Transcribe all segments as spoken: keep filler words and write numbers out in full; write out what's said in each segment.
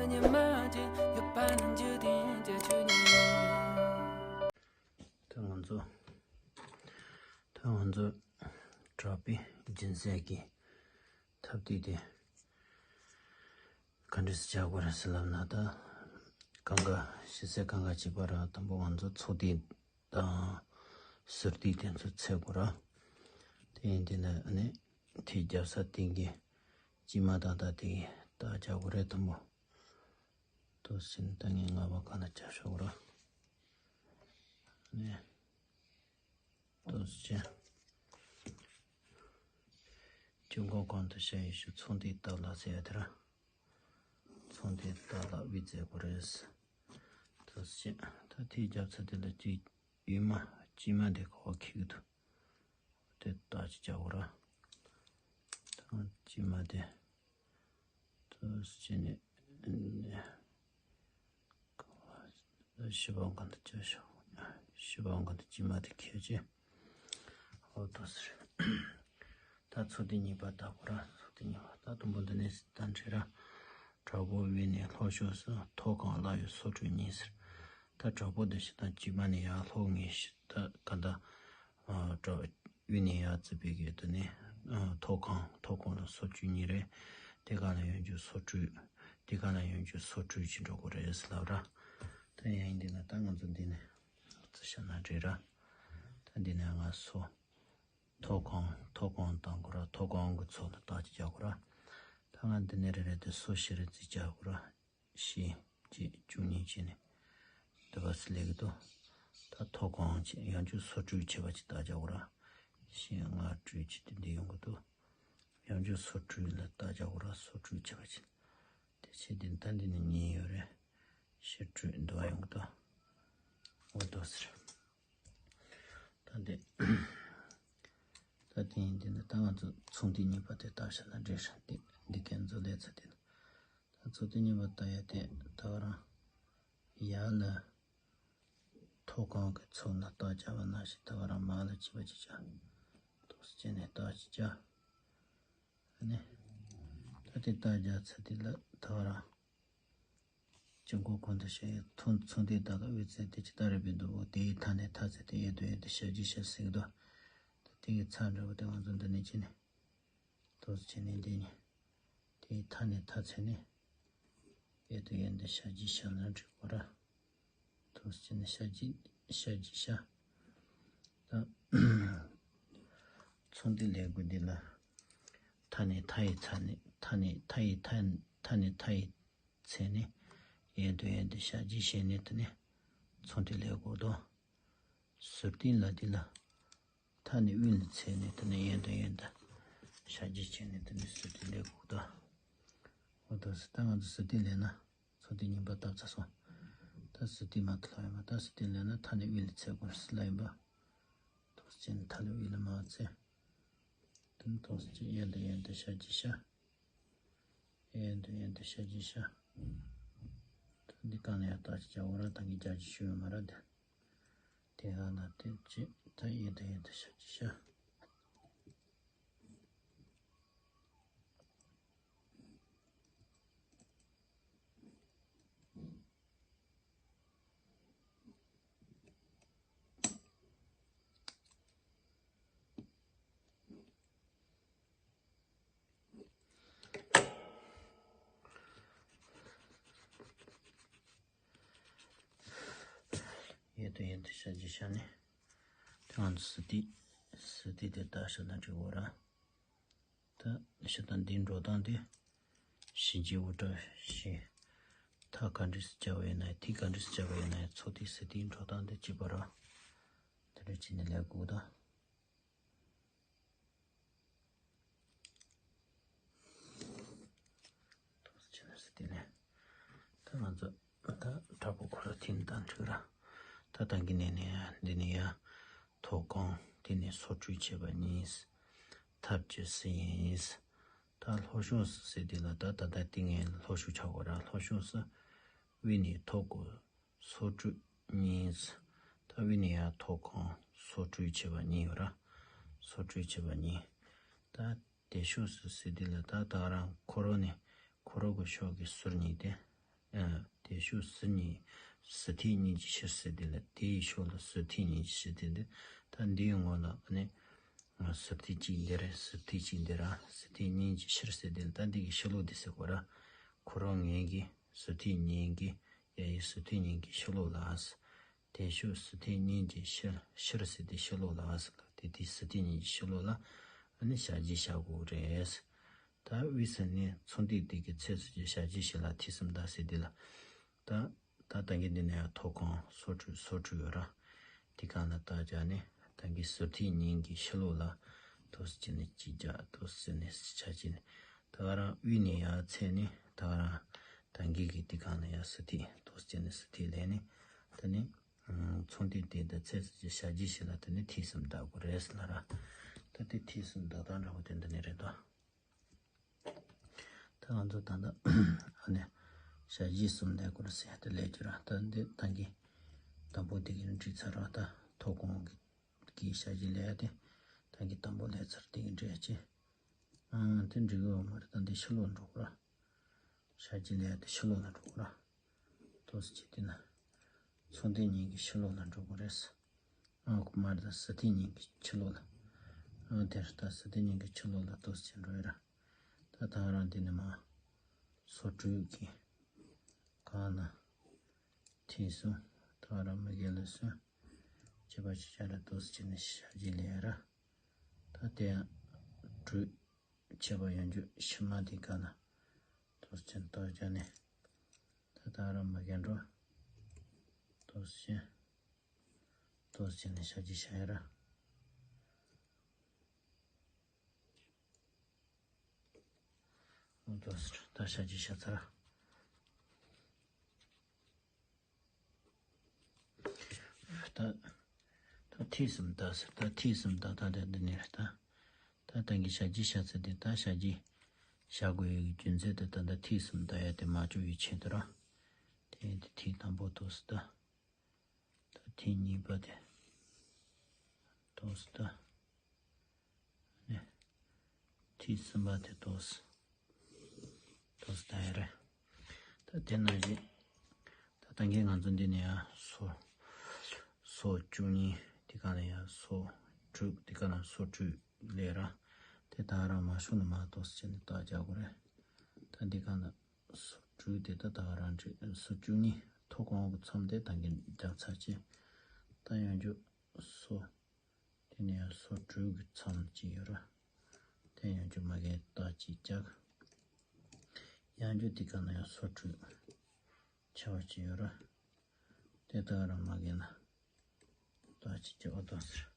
ད་ང་ཚོ་ད་ང་ཚོ་དྲག་པོའི་སྦྱིན་སྲེག་གི་ཐབས་ཤེས་དེ་ག་འདྲས་སེ་བྱ་དགོས་རེད་ཟེར་ལབ་ན། ད་གང་ག་ཕྱི་གསལ་གང་ག་བྱེད་པ་ར་དང་པོ་ང་ཚོ་ཚོགས་སྡེ་དང་ཟུར་སྡེ་དེ་ཚོ་འཚོལ་དགོས་ར། དེ་ཡིན་དུས་ན་ཨ་ནི་དེའི་རྒྱབ་ས་སྟེང་གི་དཀྱིལ་མ་དང་ད་དེ་གི་ད་བྱ་དགོས་རེད་དང་པོ། ཏོག་ཙམ་ད་ངས་ང་བ་ག་ན་བྱ་ཤོག་ར། ནས་ཏོག་ཙམ་ཅུང་གོ་གོང་དུ་བཤད་ཡོད་ཤུ་ཚོང་དེ་ལྟ་ལ་ཟེར་ཡ་དེ་ར། ཚོང་དེ་ལྟ་ལ་བི་ཙེ་གོ་རེས། ཏོག་ཙམ་ད་དེའི་རྒྱབ་ཚ་དེ་ལ་ཅིག་ཡུལ་མ་དཀྱིལ་མ་དེ་གོ་ཁེག་འདུག་དེ་ལྟ་ཅི་བྱ་དགོས་ར། ད་དཀྱིལ་མ་དེ། ཏོག་ཙམ་ནས། ཤི་བ་གང་དུ་བཅའ་ཤོག་ཤི་བ་གང་དུ་དཀྱིལ་མ་དེ་ཁྱེར་ཅི། ཨོ་ཏོ་ཟེར། ད་ཚོགས་སྡེ་གཉིས་པ་ལྟ་དགོས་ར། ཚོགས་སྡེ་གཉིས་པ་ད་དུམ་བུ་འདི་ནས་ད་འདྲི་ར། དྲག་པོ་དབུས་ནས་ལྷོ་ཕྱོགས་སུ་མཐོ་གང་ལ་ཡོད་སོ་བྲུས་གཉིས་ཟེར། ད་དྲག་པོ་འདི་ཞིག་དང་དཀྱིལ་མ་ནས་ཡར་ལྷོ་ངེས་ཤིག་ད་ག་ད། དྲག་དབུས་ནས་ཡར་བརྩིས་པའི་གི་དུ་ནི། མཐོ་གང་མཐོ་གང་ལ་སོ་བཅུ་གཉིས་རེད། དེ་ག་ལ་ཡང་རྒྱུ་སོ་བཅུ། དེ་ག་ལ་ཡང་རྒྱུ་སོ་བཅུ་ཅི་འགྲོ་དགོས་རེད་ལབ་ར། ད་ཡང་འདི་ན་ད་ང་ཚོ་འདི་ནས་རྩི་ཤ་ན་འདྲེ་ར། ད་འདི་ནས་ང་སོ། མཐོ་གང་མཐོ་གང་བཏང་དགོས་ར། མཐོ་གང་གི་ཚོ་ལ་བཏགས་ཅི་རྒྱག་དགོས་ར། ད་ང་འདི་ནས་རེ་རེ་དེ་སོ་བཞི་རེ་རྩི་རྒྱག་དགོས་ར། བཞི། གཅིག་བཅུ་གཉིས་བྱས་ནས་འདི་བ་སི་ལེགས་འདུག་ད་མཐོ་གང་བྱས་ཡང་ཅུ་སོ་དྲུག་བྱས་པ་ཅིག་བཏགས་རྒྱག་དགོས་ར། བཞི་ལྔ་དྲུག་བྱས་ཏེ་འདི་ཡོང་གི་འདུག་ཡང་ཅུ་སོ་དྲུག་ལ་བཏགས་རྒྱག་དགོས་ར། སོ་དྲུག་བྱས་པ་ཅིག་དེ་བྱས་ཏེ་ད་འདི་ནི་གཉིས་ཡོད་རེད། བཞི་དྲུག་འདི་བ་ཡོང་གི་འདུག་འོ་འདུག་ཟེར། ད་འདི། ད་དེ་ཡིན་དེ་ནི་ད་ང་ཚོ་ཚོང་འདི་གཉིས་པ་དེ་བཏགས་ཤ་ན་འདྲེ་ཤ་འདི་འདི་གན་ཚོ་ལས་ཚ་དེ་ནི། ད་ཚོ་དེ་གཉིས་པ་ད་ཡ་དེ་ད་ག་རང་། ཡ་ལ། མཐོ་གང་གི་ཚོགས་ལ་རྟགས་བྱ་བ་ན་ཞིག་ད་ག་རང་མ་ལ་བྱེད་པ་ཅི་བྱ། ཏོག་ཙམ་ནས་རྟགས་ཅི་བྱ། ཨ་ནི། ད་དེ་རྟགས་བྱ་ཚ་དེ་ལ་ད་ག་རང་། ཅུང་གོ་གོང་དུ་བཤད་ཡོད་ཚོང་ཚོང་དེ་དག་ལ་དབུས་ཚད་དེ་ཇི་ལྟར་རེད་པའི་འདུག་གོ་དེའི་མཐའ་ནས་མཐའ་ཚད་དེ་ཡན་དུ་ཡན་དུ་ཞབས་ཀྱིས་ཞབས་ཟེར་གི་འདུག་ད་དེ་གི་ཚ་འདྲ་བོ་དེ་ང་ཚོ་འདི་ནས་ཅི་ནས། ཏོག་ཙམ་ནས་འདི་ནི། དེའི་མཐའ་ནས་མཐའ་ཚད་ནི། ཡན་དུ་ཡན་དུ་ཞབས་ཀྱིས་ཞབས་ལ་འགྲིག་གོ་ར། ཏོག་ཙམ་ནས་ཞབས་ཀྱིས་ཞབས་ཀྱིས་ཞབས། ད། ཚོང་འདི་ལས་དགོས་འདི་ལ། མཐའ་ནས་མཐའ་ཡི་ཚད་ནི་མཐའ་ནས་མཐའ་ཡི་མཐའ་མཐའ་ནས་མཐའ་ཡི་ཚད་ནི། ཡན་དུ་ཡན་དུ་ཞབས་ཀྱིས་ཞབས་ནི་དེ་ནི། ཚོང་འདི་ལས་དགོས་དོ། ཟུར་སྟེང་ལ་འདི་ལ། མཐའ་ནས་དབུས་ལ་ཚད་ནི་དེ་ནི་ཡན་དུ་ཡན་དུ། ཞབས་ཀྱིས་ཞབས་ནི་དེ་ནི་ཟུར་སྟེང་ལས་དགོས་དོ། འོ་དོ་ཟེར་ད་ང་ཚོ་ཟུར་སྟེང་ལས་ན། ཚོགས་སྡེ་གཉིས་པ་བཏབ་ཚར་སོང་། ད་ཟུར་སྟེང་མ་ཐུག་ལ་ཡོད་མ་ད་ཟུར་སྟེང་ལས་ན་མཐའ་ནས་དབུས་ལ་ཚད་དགོས་ཟེར་ལ་ཡིན་པ། ཏོག་ཙམ་མཐའ་ནས་དབུས་ལ་མ་ཚད། དེ་ནི་ཏོག་ཙམ་ཡན་དུ་ཡན་དུ་ཞབས་ཀྱིས་ཞབས། ཡན་དུ་ཡན་དུ་ཞབས་ཀྱིས་ཞབས། ད་འདི་གང་ལ་ཡང་བཏགས་ཀྱི་བྱ་འོ་ར་ད་གི་རྒྱ་ཀྱི་ཞུ་ཡོད་མ་ར་དེ། དེ་གང་ལ་དེ་ཅི་ད་ཡན་དུ་ཡན་དུ་ཞབས་ཀྱིས་ཞབས། ཡན་དུ་ཡན་དུ་ཞབས་ཀྱིས་ཞབས་ནི། དེ་ང་ཚོ་ཟུར་སྟེང་ཟུར་སྟེང་དེ་བཏགས་ཞབས་ན་འགྲིག་གོ་ར། ད་ཞབས་དང་འདིའི་འགྲོ་སྟངས་དེ། གཞན་གྱི་དབུ་སྐྲ་བཞི། མཐའ་ག་འདྲས་སུ་བྱ་བ་ཡིན་ན་ཡང་མཐིལ་ག་འདྲས་སུ་བྱ་བ་ཡིན་ན་ཡང་ཚོགས་སྡེ་ཟུར་སྟེང་འགྲོ་སྟངས་དེ་གཅིག་པ་ར། དེ་འདྲ་བྱས་ནས་ལས་དགོས་དང་། ཐུགས་རྗེ་ཆེ་ཟེར་དེ་ནས། ད་ང་ཚོ་ད་དྲག་པོ་ཁོ་ར་ཐིན་དང་འཁྲུག་ར། ད་ད་གི་ནས་ནས་འདི་ནས་ཡ། མཐོ་གང་དེ་ནས་སོ་བཀྲུས་བྱས་པ་གཉིས། ཐབས་ཀྱི་སྲིད་ཡིན། ད་ལྷོ་ཕྱོགས་སུ་ཟེར་དེ་ལ་ད་ད་ད་ཏིང་ངེ་ལྷོ་ཕྱོགས་ཆགས་གོ་ར་ལྷོ་ཕྱོགས་སུ། དབུས་ནས་མཐོ་གོ་སོ་བཀྲུས་གཉིས། ད་དབུས་ནས་ཡ་མཐོ་གང་སོ་བཀྲུས་བྱས་པ་གཉིས་ཡོད་ར། སོ་བཀྲུས་བྱས་པ་གཉིས། ད། དེ་ཕྱོགས་སུ་ཟེར་དེ་ལ་ད་ད་རང་ཁོ་རོ་ནས་ཁོ་རོ་གི་ཕྱོགས་ཀྱི་ཟུར་གཉིས་ཏེ། དེ་ཤོག་ཟུར་གཉིས། ཟུར་ཐིག་གཉིས་ཀྱི་ཕྱིར་ཟེར་དེ་ལ། དེའི་ཤོག་ལ་ཟུར་ཐིག་གཉིས་ཀྱི་ཕྱིར་ཟེར་དེ། ད་འདིའི་ངོ་ལ་ཨ་ནི་ཟུར་ཐིག་གཅིག་འདི་རེད། ཟུར་ཐིག་གཅིག་འདི་ར། ཟུར་ཐིག་གཉིས་ཀྱི་ཕྱིར་ཟེར་དེ་ལ། ད་འདི་གི་ཕྱི་ལོགས་འདི་ཟེར་གོ་ར། ཁོ་རང་ངེས་ཀྱི་ཟུར་ཐིག་གཉིས་ཀྱི་ཡ་ཡི་ཟུར་ཐིག་གཉིས་ཀྱི་ཕྱི་ལོགས་ལ། དེ་ཤོག་ཟུར་ཐིག་གཉིས་ཀྱི་ཕྱིར། ཕྱིར་ཟེར་དེ་ཕྱི་ལོགས་ལ་ཟེར་ལ། དེ་དེ་ཟུར་ཐིག་གཉིས་ཀྱི་ཕྱི་ལོགས་ལ་ཨ་ནི་བྱ་རྗེས་བཞག་དགོས་རེད། ད་དབུས་ས་ནས་ཚོང་སྟེགས་དེ་གི་ཚད་ཟེར་གྱི་བྱ་རྗེས་བྱས་ལ་ཐིག་གསུམ་བཏགས་ཟེར་དེ་ལ། ད་ད་ད་གིན་འདི་ནས་ཡང་ཐོག་ཁང་སོ་དྲུག་སོ་དྲུག་ཡོད་ར། དེ་གང་ལ་བཏགས་བྱས་ནས་ད་གིན་ཟུར་ཐིག་གཉིས་ཀྱི་ཕྱི་ལོགས་ལ་ཏོག་ཙམ་བྱས་ནས་གཅིག་བརྒྱབ། ཏོག་ཙམ་བྱས་ནས་ཆ་བྱས་ནས། ད་ག་རང་དབུས་ནས་ཡར་ཚད་ནས། ད་ག་རང་ད་གིན་གི་དེ་གང་ལ་ཡང་ཟུར་ཐིག་ཏོག་ཙམ་བྱས་ནས་ཟུར་ཐིག་ལས་ནས། ད་ནི་ཚོང་སྟེགས་དེ་ད་ཚད་ཟེར་གྱི་བྱ་རྗེས་བྱས་ལ་ད་ནི་ཐིག་གསུམ་བཏགས་དགོས་རེད་ཟེར་ལ་ར། ད་དེ་ཐིག་གསུམ་བཏགས་སྟངས་འདྲ་བོ་དེ་འདི་ནས་རེད་དོ། ད་ང་ཚོ་ད་ལྟ་ཨ་ནི་བྱ་རྗེས་གསུམ་ལས་དགོས་ཟེར་དེ་ལས་ཀྱི་ར། ད་འདི་ད་གིན་དང་པོ་དེ་གིན་འགྲིག་ཚར་ར། ད་ཐོག་ཁང་གི་གི་བྱ་རྗེས་ལས་ཡ་དེ་ད་གིན་དང་པོ་ལས་ཚར། དེ་གིན་འགྲིག་ཡ་ཅི། ཨང་དེ་འགྲིག་གི་ཡོད་མ་རེད། ད་འདི་ཕྱི་ལོགས་འགྲོ་དགོས་ར། བྱ་རྗེས་ལས་ཡ་དེ་ཕྱི་ལོགས་ལ་འགྲོ་དགོས་ར། ཏོག་ཙམ་བྱས་དེ་ན་ཚོང་སྟེགས་གཉིས་ཀྱི་ཕྱི་ལོགས་ལ་འགྲོ་དགོས་རེད། ཨང་ཁོ་མར་ད་ཟུར་ཐིག་གཉིས་ཀྱི་ཕྱི་ལོགས་ལ། ཨང་དེར་ད་ཟུར་ཐིག་གཉིས་ཀྱི་ཕྱི་ལོགས་ལ་ཏོག་ཙམ་འགྲོ་ཡ་ར། ད་ད་རང་དེ་ནས་མ་སོ་དྲུག་གི་གང་ན་ཐིག་གསུམ། ད་རང་མ་གི་ལ་གསུམ། བྱས་པ་ཅིག་བྱས་ར། ཏོག་ཙམ་བྱས་ནས་བྱ་རྗེས་ལས་ཡ་ར། ད་དེ་ཡང་དྲུག་བྱས་པ་ཡོད་རྒྱུ་ཕྱི་མ་དེ་གང་ན་ཏོག་ཙམ་བྱས་ནས་ཏོག་ཙམ་བྱས་ནས། ད་ད་རང་མ་གི་འགྲོ། ཏོག་ཙམ་བྱས། ཏོག་ཙམ་བྱས་ནས་བྱ་རྗེས་བྱ་ཡ་ར། ཨོ་ཏོག་ཙམ་ད་བྱ་རྗེས་བྱས་ཚར། ད་ད་ཐིག་གསུམ་བཏགས་ཟེར། ད་ཐིག་གསུམ་བཏགས། ད་ད་འདི་ནས་ད་ད་ད་གིན་བྱ་རྗེས་བྱས་ཚར། དེ་ད་བྱ་རྗེས་བྱ་དགོས་ཡོད་ཀྱི་རྒྱུ་མཚན་དེ་ད་ད་ཐིག་གསུམ་བཏགས་ཡ་དེ་མ་བཅུག་ཡི་ཆེད་དུ་ར། དེ་དེ་ཐིག་དང་པོ་ཏོག་ཙམ་ད། ད་ཐིག་གཉིས་པ་དེ་ཏོག་ཙམ་ད། ནས་ཐིག་གསུམ་པ་དེ་ཏོག་ཙམ་ཏོག་ཙམ་ད་ཡ་རེད། ད་དེ་ནང་བཞིན་ད་ད་གིན་ང་ཚོ་འདི་ནས་ཡང་སོ་སོ་བཅུ་གཉིས། དེ་ག་ལ་ཡང་སོ་དྲུག། དེ་ག་ལ་སོ་དྲུག་ལས་ར། དེ་ད་རང་མ་ཤོང་ན་མ་ཏོག་ཙམ་བྱས་ནས་བཏགས་རྒྱག་དགོས་རེད། ད་འདི་ག་ལ། སོ་དྲུག་དེ་ད་ད་ག་རང་འགྲིག་སོ་བཅུ་གཉིས། ཐོག་ཁང་གི་མཚམས་དེ་ད་གིན་རྒྱབ་ཚར་ཅིག་ད་ཡང་རྒྱུ་སོ་དེ་ནས་ཡང་སོ་དྲུག་གི་མཚམས་ཅིག་ཡོད་ར། དེ་ཡང་རྒྱུ་མ་གི་ད་ཅིག་རྒྱག་ཡང་རྒྱུ་དེ་ག་ན་ཡང་སོ་དྲུག་ཆེ་བ་ཅིག་ཡོད་ར། དེ་ད་ག་རང་མ་གི་ན། ད་ཅི་ཅི་འོ་ད་ཟེར།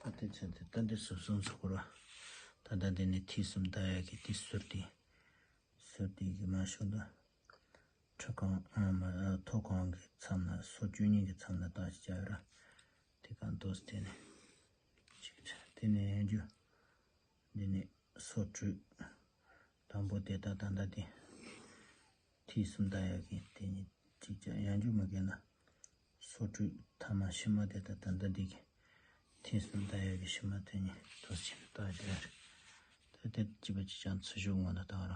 ད་དེ་ཚོ་དེ་ད་འདི་སོ་གསུམ་ཚོགས་ར། ད་ད་འདི་ནི་ཐིག་གསུམ་ད་ཡ་གི་དེ་ཟུར་དེ། ཟུར་དེ་གི་མ་ཤོ་ད། ཁྲི་གང་ཨ་མ་ཨ་ཐོག་གང་གི་མཚམས་ན་སོ་བཅུ་གཉིས་ཀྱི་མཚམས་ན་ད་ཅི་ཅི་ར། དེ་གང་ཏོག་དེ་ནི། ཅིག་དེ་ནི་ཡང་རྒྱུ། འདི་ནི་སོ་དྲུག་དང་པོ་དེ་ད་ད་ད་དེ། ཐིག་གསུམ་ད་ཡ་གི་དེ་ཉིད་ཅིག་ཅར་ཡང་རྒྱུ་མ་གན་ན། སོ་དྲུག་ཐ་མ་ཕྱི་མ་དེ་ད་ད་ད་དེ་གི། ཐིག་གསུམ་ད་ཡ་གི་ཕྱི་མ་དེ་ཉིད་ཏོག་ཙམ་ད་ཅི་ར། ད་དེ་ཅི་བ་ཅི་ཅང་ཚུ་ཞུ་ངོ་ན་ད་ར།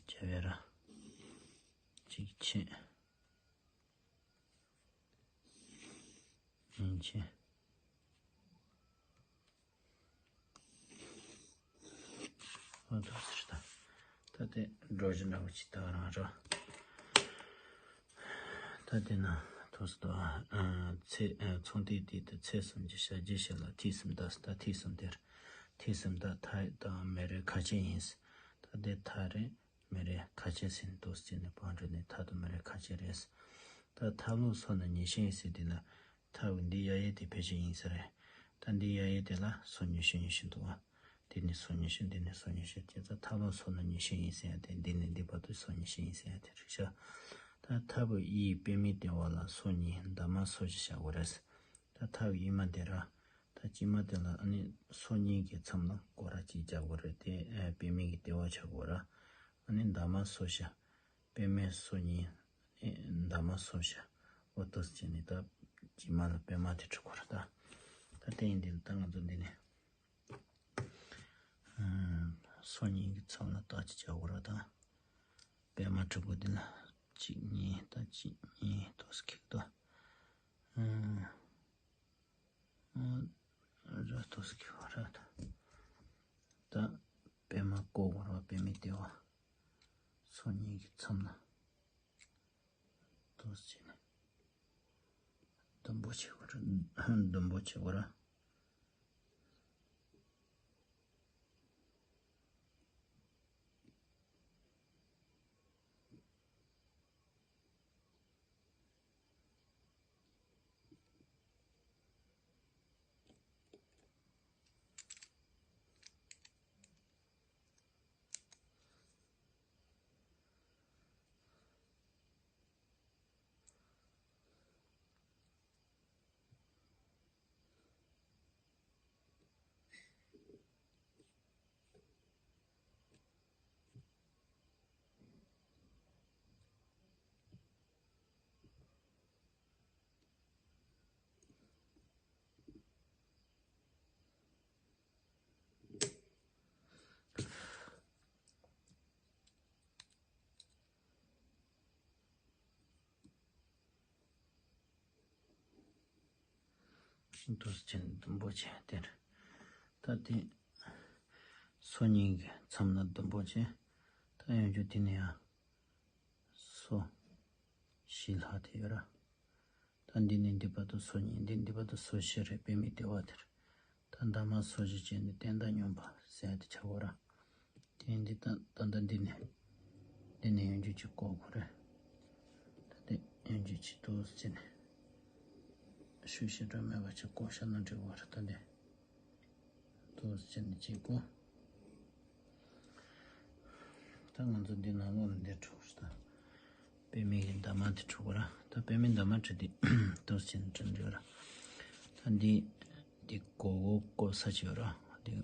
བྱ་བའི་ར། ཅིག་ཆེ། ཡིན་ཆེ། ཨོ་ཐོག་ཟེར་ད། ད་དེ་སྒྲོ་གཞི་འདྲ་བོ་ཅིག་ད་རང་ར། ད་དེ་ན་ཐོག་སུ་ད་ཚེ་ཚོང་དེ་དེ་དེ་ཚེ་གསུམ་གྱི་བྱ་རྗེས་བྱས་ལ་ཐིག་གསུམ་ད་ད་ཐིག་གསུམ་དེར། ཐིག་གསུམ་ད་ཐ་དང་མེ་རེ་ཁ་ཆེ་ཡིན། ད་དེ་ཐ་རེ། མེ་རེ་ཁ་ཆེ་ཟིན་ཏོག་ཙམ་ནས་བང་འགྲོ་ནས་ཐ་དང་མེ་རེ་ཁ་ཆེ་རེད། ད་ཐ་ལོ་སོ་ན་ཉི་ཤེས་ཟེར་དེ་ན། ཐ་བུ་འདི་ཡ་ཡེ་དེ་ཕལ་ཆེར་ཡིན་ས་རེད། ད་འདི་ཡ་ཡེ་དེ་ལ་སོ་ཉི་ཤེས་ཉི་ཤེས་འདུག་བ། དེ་ནི་སོ་ཉི་ཤེས་འདི་ནི་སོ་ཉི་ཤེས་བྱས་ཙང་ཐ་ལོ་སོ་ན་ཉི་ཤེས་ཡིན་ཟེར་ཡ་དེ་འདི་ནི་འདི་བར་དུ་སོ་ཉི་ཤེས་ཡིན་ཟེར་ཡ་དེ་རེད་ཤག་ད་ཐ་བུ་ཡི་པད་མའི་ལྟེ་བ་ལ་སོ་གཉིས་འདབ་མ་སོ་བཞི་བཞག་དགོས་རེད། ད་ཐ་བུ་ཡི་མ་དེ་ར། ད་དཀྱིལ་མ་དེ་ལ་ཨ་ནི་སོ་གཉིས་ཀྱི་མཚམས་ལ་སྐོར་ར་གཅིག་རྒྱག་དགོས་རེད་དེ། ཨ་པད་མའི་གི་ལྟེ་བ་ཆགས་དགོས་ར། ཨ་ནི་འདབ་མ་སོ་བཞི། པད་མའི་སོ་གཉིས། ཨ་ནི་འདབ་མ་སོ་བཞི། འོ་ཏོག་ཙམ་ནི་ད་དཀྱིལ་མ་ལ་པད་མ་དེ་བྲི་དགོས་ར་ད། ད་དེ་ཡིན་དེ་ད་ང་ཚོ་འདི་ནི། ཨ་སོ་གཉིས་ཀྱི་མཚམས་ལ་རྟགས་གཅིག་རྒྱག་དགོས་ར་ད། པད་མ་བྲི་དགོས་འདི་ལ། གཅིག་གཉིས་ གཅིག་གཉིས་ཏོག་ཙམ་ཁེགས་དོ། ཨ་ཨ་ར་ཏོག་ཙམ་ཁེགས་པ་ར་ད། ད་པད་མ་བཀོག་པ་ར་པད་མའི་ལྟེ་བ། སོ་གཉིས་ཀྱི་མཚམས་ན། ཏོག་ཙམ་བྱས་ནས་ཟླུམ་པོ་བྱེད་དགོས་ར། ཟླུམ་པོ་བྱེད་དགོས་ར། ཏོག་ཙམ་ཟླུམ་པོ་བྱས་དེར། ད་དེ་སོ་གཉིས་ཀྱི་མཚམས་ན་ཟླུམ་པོ་བྱས། ད་ཡང་རྒྱུ་དེ་ནས་ཡང་སོ་བཞི་ལྷག་དེ་ཡོད་ར། ད་འདི་ནས་འདི་བར་དུ་སོ་གཉིས། འདི་འདི་བར་དུ་སོ་བཞི་རེད། པད་མའི་ལྟེ་བ་དེར། ད་འདབ་མ་སོ་བཞི་བྱས་ནས་བརྟན་དང་སྙོམས་པ་ཟེར་ཡ་དེ་ཆགས་པ་ར། དེ་འདི་ད་ད་ལྟ་འདི་ནས་འདི་ནས་ཡང་རྒྱུ་གཅིག་བཀོག་དགོས་རེད། ད་དེ་ཡང་རྒྱུ་གཅིག་ཏོག་ཙམ་བྱས་ནས་ཤུགས་ཞེ་དྲག་མེད་པ་ཅིག་བཀོག་བཞག་ན་འགྲིག་གི་རེད། ད་འདི་ཏོག་ཙམ་བྱས་ནས་གཅིག་བཀོག་ད་ང་ཚོ་འདི་ནང་ལོགས་ལ་འདིར་འགྲོ་དགོས་རེད། ད་པད་མའི་གི་འདབ་མ་དེ་འགྲོ་དགོས་ར། ད་པད་མའི་འདབ་མ་འགྲོ་དུས་ཏོག་ཙམ་བྱས་ནས་འགྲོ་འགྲོ་ར། ད་འདི་འདི་མགོ་བོ་བཀོག་ས་ཅིག་ཡོད་ར། འདི་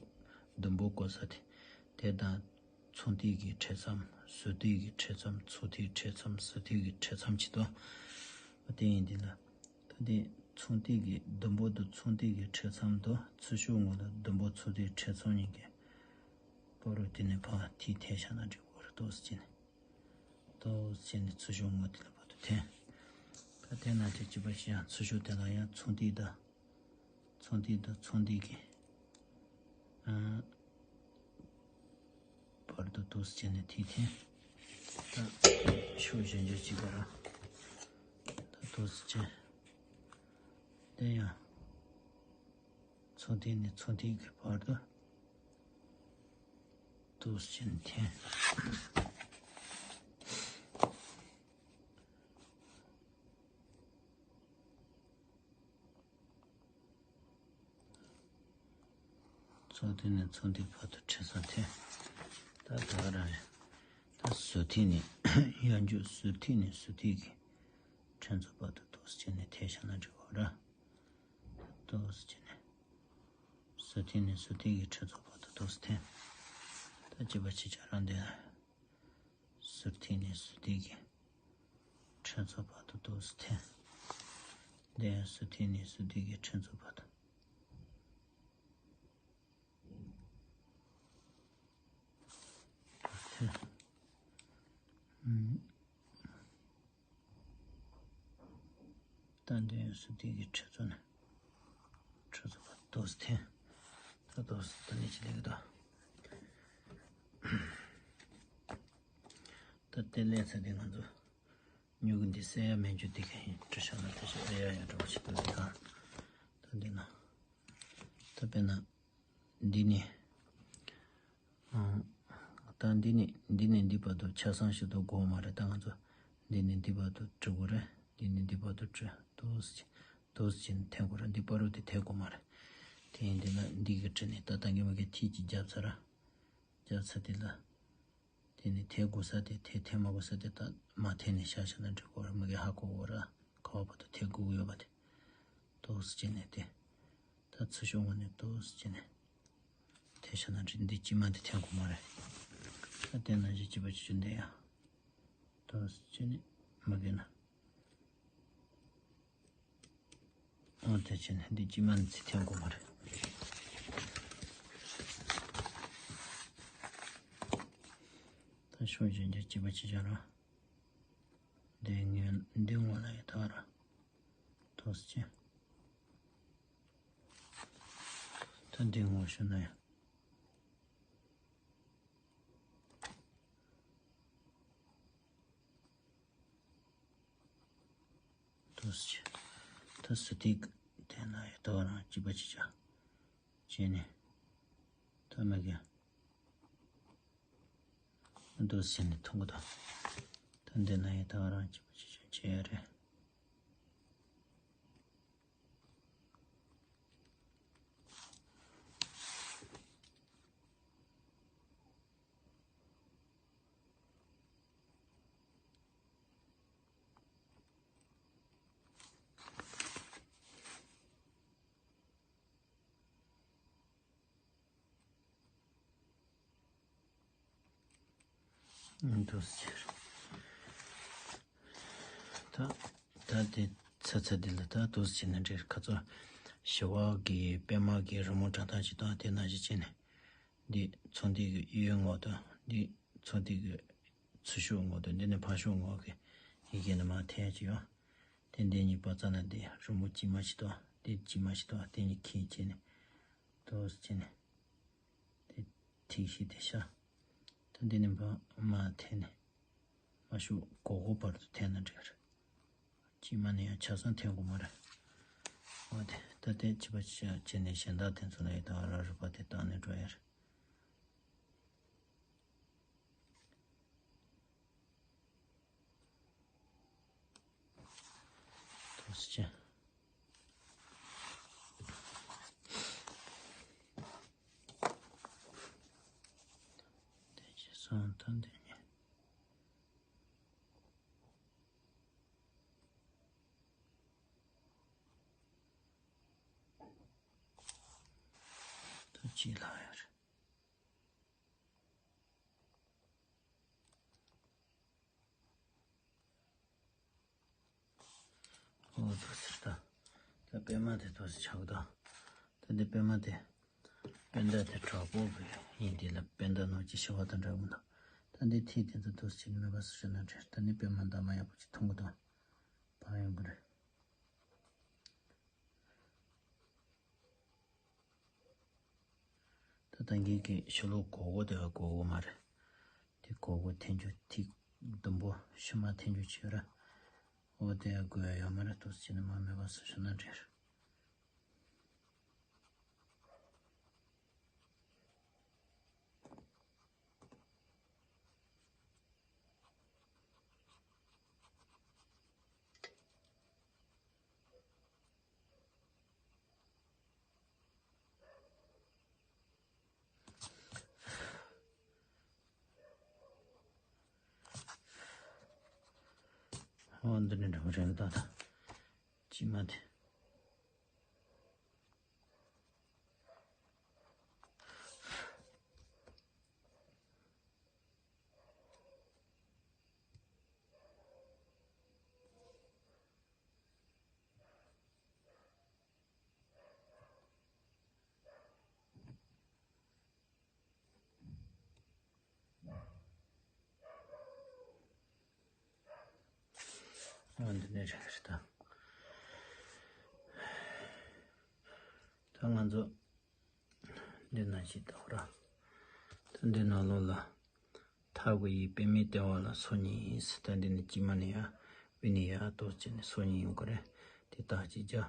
ཟླུམ་པོ་བཀོག་ས་དེ། དེ་དང་ཚུར་མཐུད་ཀྱི་འཕྲེད་མཚམས། ཟུར་མཐུད་ཀྱི་འཕྲེད་མཚམས། ཚུར་མཐུད་འཕྲེད་མཚམས། ཟུར་མཐུད་ཀྱི་འཕྲེད་མཚམས་ཅིག་ཏོ། དེ་ཡིན་དེ་ལ། ད་དེ་ཚུར་མཐུད་ཀྱི་ཟླུམ་པོ་དང་ཚུར་མཐུད་ཀྱི་འཕྲེད་མཚམས་དང་ཚུར་ཤོག་ངོས་ལ་ཟླུམ་པོ་ཚུར་མཐུད་འཕྲེད་མཚམས་གཉིས་ཀྱི་བར་དུ་དེ་ནས་ཕར་མཐུད་འཐེན་བཞག་ན་འགྲིག་གི་རེད། ཏོག་ཙམ་བྱས་ནས། ཏོག་ཙམ་བྱས་ནས་ཚུར་ཤོག་ངོས་དེ་ལ་བར་དུ་འཐེན། ད་འཐེན་ན་དེ་གཅིག་པ་ཅིག་ཡང་ཚུར་ཤོག་དེ་ལ་ཡང་ཚུར་མཐུད་དང་། ཚུར་མཐུད་དང་ཚུར་མཐུད་ཀྱི་ཨ་བར་དུ་ཏོག་ཙམ་བྱས་ནས་མཐུད་འཐེན། ད་ཤོག་གཞན་འགྱུར་གཅིག་པ་ར། ད་ཏོག་ཙམ་བྱས། དེ་ཡང་ཚུར་མཐུད་ནས་ཚུར་མཐུད་ཀྱི་བར་དུ་ཏོག་ཙམ་བྱས་ནས་འཐེན། ཚུར་མཐུད་ནས་ཚུར་མཐུད་བར་དུ་འཕྲེད་མཚམས་འཐེན། ད་ད་ག་རང་རེད། ད་ཟུར་མཐུད་ནས་ཡང་རྒྱུ་ཟུར་མཐུད་ནས་ཟུར་མཐུད་ཀྱི་འཕྲེད་མཚམས་བར་དུ་ཏོག་ཙམ་བྱས་ནས་འཐེན་བཞག་ན་འགྲིག་གི་རེད། ཏོག་ཙམ་བྱས་ནས། ཟུར་མཐུད་ནས་ཟུར་མཐུད་ཀྱི་འཕྲེད་མཚམས་བར་དུ་ཏོག་ཙམ་འཐེན། ད་གཅིག་པ་གཅིག་རྐྱང་རང་དེ། ཟུར་མཐུད་ནས་ཟུར་མཐུད་ཀྱི་འཕྲེད་མཚམས་བར་དུ་ཏོག་ཙམ་འཐེན། དེ་ཡང་ཟུར་མཐུད་ནས་ཟུར་མཐུད་ཀྱི་འཕྲེད་མཚམས་བར་དུ། ད་འདི་ཡང་ཟུར་མཐུད་ཀྱི་འཕྲེད་མཚམས་ནས་འཕྲེད་མཚམས་བར་ཏོག་ཙམ་འཐེན། ད་ཏོག་ཙམ་ད་ནི་ཅི་ལེགས་ད། ད་དེ་ལས་ཚར་དེ་ང་ཚོ་མྱུ་གུ་འདི་གསལ་ཡ་མེད་རྒྱུ་དེ་ག་ཡིན་འདྲ་ཤག་ན་དེ་ཤ་ཨེ་ཡ་ཡ་འདྲ་བ་ཞིག་འདུག་དེ་དང་། ད་འདི་ན། ད་དཔེར་ན། འདི་ནི། ཨང་། ད་འདི་ནི་འདི་ནས་འདི་བར་དུ་ཆ་ཚང་ཞིག་ཏུ་དགོས་མ་རེད། ད་ང་ཚོ་འདི་ནས་འདི་བར་དུ་འབྲི་དགོས་རེད། འདི་ནས་འདི་བར་དུ་འབྲི་ཏོག་ཙམ་ཏོག་ཙམ་འཐེན་དགོས་རེད། འདི་བར་དུ་དེ་འཐེན་དགོས་མ་རེད། དེ་ཡིན་དུས་ན་འདི་གི་འབྲི་ནས་ད་ད་གིན་མ་གི་མཐིལ་གཅིག་བརྒྱབ་ཚར་ར། བརྒྱབ་ཚར་དེ་ལ། དེ་ནས་འཐེན་དགོས་ས་དེ་འཐེན། འཐེན་མ་དགོས་ས་དེ་ད་མ་འཐེན་ནས་བཞག་བཞག་ན་འགྲིག་གོ་ར། མ་གི་ཧ་གོ་གོ་ར། ག་བ་བར་དུ་འཐེན་དགོས་ཀྱི་ཡོད་པ་དེ། ཏོག་ཙམ་བྱས་ནས་དེ། ད་ཚུར་ཤོག་ངོས་ནས་ཏོག་ཙམ་བྱས་ནས། འཐེན་བཞག་ན་འགྲིག་འདི་དཀྱིལ་མ་འདི་འཐེན་དགོས་མ་རེད། ད་དེ་ནང་བཞིན་གཅིག་པ་གཅིག་རྐྱང་འདི་ཡང་། ཏོག་ཙམ་བྱས་ནས་མ་གི་ན། འོ་དེ་བྱས་ནས་འདི་དཀྱིལ་མ་ནི་ཚིག་འཐེན་དགོས་མ་རེད། ད་ཤོག་གཞན་འགྱུར་གཅིག་པ་གཅིག་རྐྱང་ར། འདི་ངས་ འདི་ངོ་ལ་ཡི་ད་ར་ཐོས་ཅན། ད་འདི་ངོ་ཤོ་ན་ཡ། ཐོས་ཅན། ད་སུ་ཐིག་དེ་ན་ཡི་ད་ར་ཅི་པ་ཅི་ཅ། ཅེ་ནི། ད་མ་གི། འདུག་ཟེར་ནས་མཐོང་གི་འདུག་ད་འདི་ན་ཡི་ད་རང་གཅིག་པ་ཅིག་ཅུང་ཆེ་ཡ་རེད། འདུག་ཟེར། ད་ད་དེ་ཚ་ཚ་འདི་ལ་ད་འདུག་ཟེར་ནས་འདྲེར་ཁ་ཚོ་ཞི་བ་གི་པད་མ་གི་རི་མོ་འདྲ་ཐག་ཅིག་དང་དེ་ན་ཞིག་བྱས་ནས། འདི་ཚོ་འདི་གི་གཡས་ངོ་དང་འདི་ཚོ་འདི་གི་ཚུར་ཤོག་ངོ་དང་འདི་ནི་ཕར་ཤོག་ངོ་གི་ཡི་གེ་ནི་མ་འཐེན་ཅིག་ཡོང་། དེ་འདི་གཉིས་པ་ཙ་ན་འདི་རི་མོ་དཀྱིལ་མ་ཞིག་དང་འདི་དཀྱིལ་མ་ཞིག་དང་དེ་གཉིས་ཁྱེད་བྱས་ནས་འདུག་ཟེར་ནས། དེ་ཐིག་ཤིག་དེ་ཤ། ད་འདི་ནི་མ་མ་འཐེན་ནས། མ་ཤོག་གོ་གོ་བར་དུ་འཐེན་ན་འགྲིག་རེད། དཀྱིལ་མ་ནས་ཡང་ཆ་ཚང་འཐེན་དགོས་མ་རེད། འོ་དེ་ད་ལྟའི་བྱིས་པ་ཆ་བྱས་ནས་གཞན་དག་དེ་ཚོ་ལ་ཡི་ད་ར་རུ་པ་དེ་བཏང་ནས་འགྲོ་ཡ་རེད། ཐུགས་རྗེ་ཆེ། དེ་རྗེས་སུ་ཡང་དོན་དེ་ཉིད། ད་ཅི་ལ་ཡོད་རེད། འོ་དེ་ཟེར་ད། ད་པད་མ་དེ་དེ་ཟེར་ཆགས་ད། ད་འདི་པད་མ་དེ། པད་ཟླ་དེ་དྲག་པོ་གི་ཡིན་དེ་ལ་པད་ཟླ་ནང་གི་ཞི་བ་དང་འདྲ་བོ་འདུག་ད་འདི་ཐིག་དེ་ཚོ་དེ་ཟེར་ནི་མེད་པ་སུ་ཞུ་ན་འདྲེ། ད་ནི་པད་མ་འདབ་མ་ཡག་པོ་ཅིག་མཐོང་གི་འདུག་ཕ་ཡོང་གི་རེད། ད་ད་གིན་གྱི་ཤོ་ལོ་གོ་གོ་དེ་བ་གོ་གོ་མ་རེད། དེ་གོ་གོ་འཐེན་རྒྱུ་ཐིག་ཟླུམ་པོ་ཤུ་མ་འཐེན་རྒྱུ་བྱེད་ར། འོ་དེ་ཡ་དགོས་ཡ་ཡོད་མ་རེད་དུ་ཟེར་ནི་མ་མེད་པ་སུ་ཞུ་ན་འགྲིག་རེད། འོ་འདི་ནི་འགྲོ་རེད་ད་ད། དཀྱིལ་མ་དེ། འོ་འདི་ནས་རེད་ད། ད་ང་ཚོ་འདི་ན་ཞིག་ད་ཧོ་ར། ད་འདི་ནང་ལོགས་ལ། ཐག་གི་ཡི་པད་མའི་ལྟེ་བ་ལ་སོ་གཉིས་ཟེར། ད་འདི་ནི་དཀྱིལ་མ་ནས་ཡ། དབུས་ནས་ཡ་ཏོག་ཙམ་ནས་སོ་གཉིས་ཡོང་གི་རེད། དེ་ཐག་གཅིག་རྒྱ།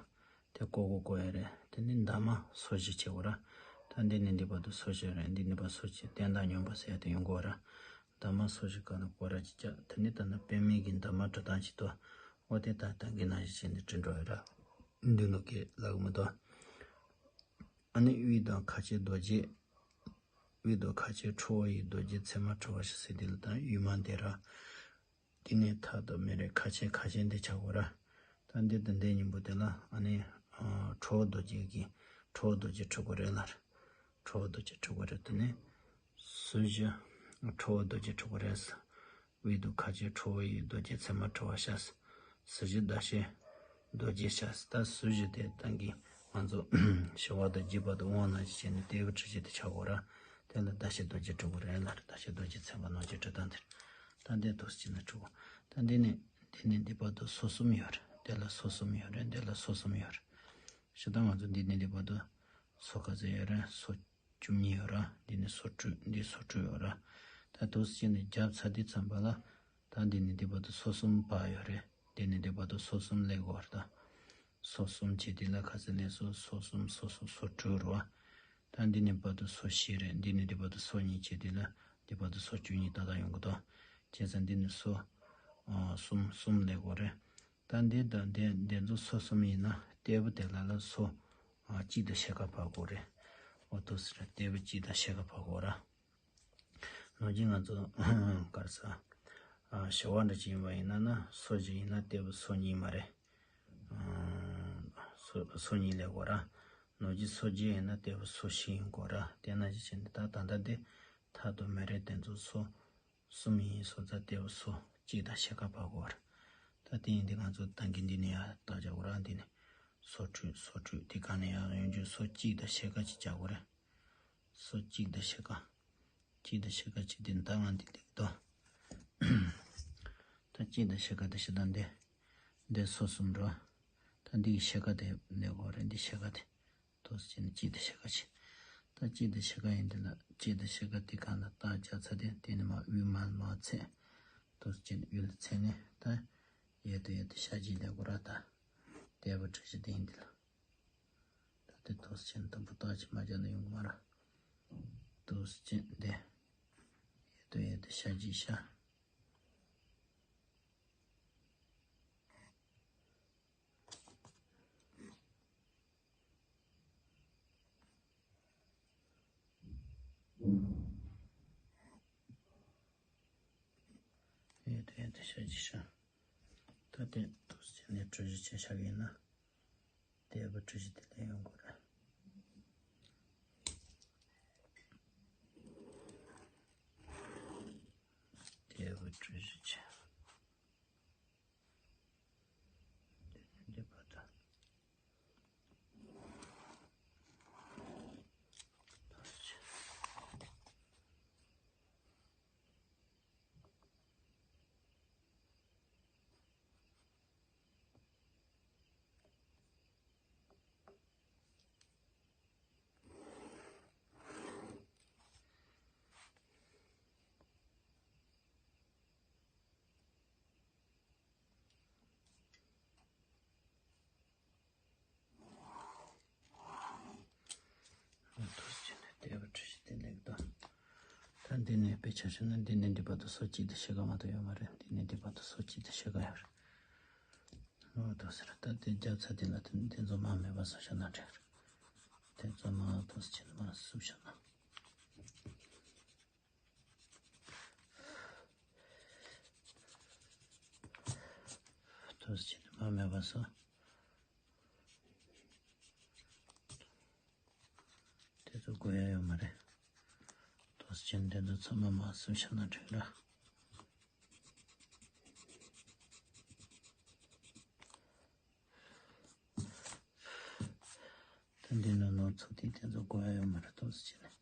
དེ་ཀོ་ཀོ་ཀོ་ཡ་རེད། དེ་ནི་འདབ་མ་སོ་བཞི་བྱེད་དགོས་ར། ད་འདི་ནས་འདི་བར་དུ་སོ་བཞི་རེད། འདི་ནས་ཕར་སོ་བཞི་བརྟན་དང་སྙོམས་པ་ཟེར་ཡ་དེ་ཡོང་གི་ར། འདབ་མ་སོ་བཞི་ག་ན་ཀོ་ར་གཅིག་རྒྱ། དེ་ནི་ད་ནི་པད་མའི་གི་འདབ་མ་བྲི་སྟངས་ཅིག་ཏོ། འོ་དེ་ད་ད་གི་ན་བཞི་བྱས་ནས་བྲི་འགྲོ་ཡ་ར། འདི་ནོ་གི་ལག་མི་ཏོ། ཨ་ནི་དབུས་དང་ཁ་ཆེ་རྡོ་རྗེ། དབུས་དང་ཁ་ཆེ་ཁྲོ་བོ་ཡི་རྡོ་རྗེ་མཚན་མ་བྲི་བ་ཞིག་ཟེར་དེ་ལ་ད་དབུས་མ་འདི་ར། དེ་ནས་ཐ་དང་མེ་རེ་ཁ་ཆེ་ཁ་ཆེ་འདི་ཆགས་གོ་ར། ད་འདི་དང་འདི་གཉིས་པོ་དེ་ལ་ཨ་ནི་ཁྲོ་བོ་རྡོ་རྗེ་གི་ཁྲོ་བོ་རྡོ་རྗེ་བྲི་དགོས་རེད་ལར། ཁྲོ་བོ་རྡོ་རྗེ་བྲི་དགོས་རེད། དེ་ནས་སོ་བཞི། ཁྲོ་བོ་རྡོ་རྗེ་བྲི་དགོས་རེད། དབུས་དུ་ཁ་ཆེ་ཁྲོ་བོ་ཡི་རྡོ་རྗེ་མཚན་མ་བྲི་བ་ཤ། སོ་བཞི་ཟླ་ཤེ་རྡོ་རྗེ་ཤ། ད་སོ་བཞི་དེ་ད་གི་ང་ཚོ་ཞི་བ་དང་རྒྱས་པ་དང་དབང་ན་ཞེས་ནས་ལྟེ་བའི་ཁྲི་བཞི་དེ་ཆགས་གོ་ར། དེ་ལ་ཟླ་ཤེ་རྡོ་རྗེ་བྲི་དགོས་རེད་ལར། ཟླ་ཤེ་རྡོ་རྗེ་མཚན་མ་ནང་གི་བྲི་སྟངས་དེར། ད་འདི་དུ་ཅི་ན་བྲི་དགོས། ད་འདི་ནི། དེ་ནས་འདི་བར་དུ་སོ་གསུམ་ཡོད་རེད། དེ་ལ་སོ་གསུམ་ཡོད་རེད། དེ་ལ་སོ་གསུམ་ཡོད་རེད། ཤི་ད་ང་ཚོ་འདི་ནས་འདི་བར་དུ་སོ་ག་ཚོད་ཡོད་རེད། སོ་བཅུ་གཉིས་ཡོད་ར། འདི་ནས་སོ་དྲུག་འདི་སོ་དྲུག་ཡོད་ར། ད་དུས་ཚོད་ནས་བརྒྱབ་ཚར་དུས་ཙམ་པ་ལ། ད་འདི་ནས་འདི་བར་དུ་སོ་གསུམ་བར་ཡོད་རེད། འདི་ནས་འདི་བར་དུ་སོ་གསུམ་ལས་འགོར་ད། སོ་གསུམ་བྱས་དེ་ལ་ག་ཚོད་ལས་སོ། སོ་གསུམ་སོ་གསུམ་སོ་དྲུག་རེད་བ། ད་འདི་ནས་བར་དུ་སོ་བཞི་རེད། འདི་ནས་འདི་བར་དུ་སོ་གཉིས་བྱས་དེ་ལ་འདི་བར་དུ་སོ་བཅུ་གཉིས་ཏག་ཏག་ཡོང་གི་འདུག་བྱས་ཙང་འདི་ནས་སོ་ཨ་གསུམ་གསུམ་ལས་འགོར་རེད། ད་འདི་དང་འདི་འདི་ཚོ་སོ་གསུམ་ཡིན་ན་ལྟེ་བ་དེ་ལ་ལ་སོ་ཨ་གཅིག་དང་ཕྱེད་ཀ་བར་འགོར་རེད། འོ་དུ་ཟེར་ལྟེ་བ་གཅིག་དང་ཕྱེད་ཀ་བར་འགོར་ར། ནོར་གྱི་ང་ཚོ་གར་ས་ཨ་བྱེ་བ་འདྲ་ཅིག་ཡིན་པ་ཡིན་ན་ན་སོ་གཅིག་ཡིན་ན་ལྟེ་བ་སོ་གཉིས་མ་རེད། ཨ་སོ་སོ་གཉིས་ལས་འགོར་ར། ནོར་གྱི་སོ་གཅིག་ཡིན་ན་ལྟེ་བ་སོ་བཞི་ཡིན་དགོས་ར། དེ་ན་ཅི་བྱས་ནས་ད་ད་ལྟ་འདི་མཐའ་དུ་མེད་རེད། དེ་ཚོ་སོ་གསུམ་ཡིན་སོང་ཙང་ལྟེ་བ་སོ་གཅིག་དང་ཕྱེད་ཀ་བར་འགོར། ད་དེ་ཡིན་དུས་ང་ཚོ་ད་གིན་འདི་ནས་ཡར་བཏགས་བྱ་འོ་ར། འདི་ནས་སོ་དྲུག་སོ་དྲུག་དེ་ག་ནས་ཡར་ཡོང་རྒྱུ་སོ་གཅིག་དང་ཕྱེད་ཀ་ཅིག་བྱ་དགོས་རེད། སོ་གཅིག་དང་ཕྱེད་ཀ་གཅིག་དང་ཕྱེད་ཀ་གཅིག་དེ་ད་ང་འདི་ལེགས་དོ། ད་གཅིག་དང་ཕྱེད་ཀ་དེ་ཕྱེད་དང་འདི། འདི་སོ་གསུམ་འགྲོ། ད་འདི་གི་ཕྱེད་ཀ་དེ་ལེགས་འོ་རེད། འདི་ཕྱེད་ཀ་དེ། དུས་ཚོད་ནི་གཅིག་དང་ཕྱེད་ཀ་ཕྱེད། ད་གཅིག་དང་ཕྱེད་ཀ་ཡིན་དེ་ལ་གཅིག་དང་ཕྱེད་ཀ་དེ་གང་ལ་བཏགས་བྱ་ཚ་དེ་དེ་ནི་མ་དབུས་མ་མ་ཚད། དུས་ཚོད་ནི་དབུས་ལ་ཚད་ནི་ད་ཡོད་དུ་ཡོད་དུ་ཤ་གཅིག་ལས་གོ་ར། ད་ལྟེ་བ་གྲུ་བཞི་དེ་ཡིན་དེ་ལ། ད་དེ་དུས་ཚོད་ནི་དུམ་བུ་བཏགས་ཀྱི་མ་བྱ་ན་ཡོང་གི་མ་ར། དུས་ཚོད་འདི་ཡོད་དུ་ཡོད་དུ་ཤ་གཅིག་ཤ། ཡོད་དོ་ཡོད་དོ་ཤ་ཅི་ཤ། ད་དེ་དུས་ཚོད་ནས་གྲུ་བཞི་ཆ་བཞག་ཡིན་ན། ལྟེ་བ་གྲུ་བཞི་དེ་ལས་ཡོང་དགོས་རེད། ལྟེ་བ་གྲུ་བཞི་ཆ། འདི་བར་དུ། ཐུགས་རྗེ་ཆེ། ལྟེ་བ་གྲུ་བཞི་དེ་ལེགས་དང་། ད་འདི་ནས་དཔེ་ཆ་བཞག་ན་འདི་ནས་འདི་བར་དུ་སོ་གཅིག་དང་ཕྱེད་ཀ་མ་གཏོགས་ཡོད་མ་རེད། འདི་ནས་འདི་བར་དུ་སོ་གཅིག་དང་ཕྱེད་ཀ་ཡོད་རེད། འོ་དོ་ཟེར། ད་དེ་རྒྱབ་ཚ་དེ་ལ་དེ་དེ་ཚོ་མ་མེད་པ་བཟོ་བཞག་ན་འགྲིག་རེད། དེ་ཚོ་མ་ཐུགས་རྗེ་ཆེ་མ་བཟོ་བཞག་ན། ཐུགས་རྗེ་ཆེ་མ་མེད་པ་བཟོ། དེ་ཚོ་དགོས་ཡ་ཡོད་མ་རེད། ཐུགས་རྗེ་ཆེ་དེ་ཚོ་ཚང་མ་མ་བཟོ་བཞག་ན་འགྲིག་ར། ད་འདི་ནང་ནོར་ཚོ་དེ་དེ་ཚོ་དགོས་ཡ་ཡོད་མ་རེད། ཐུགས་རྗེ་ཆེ་ནས་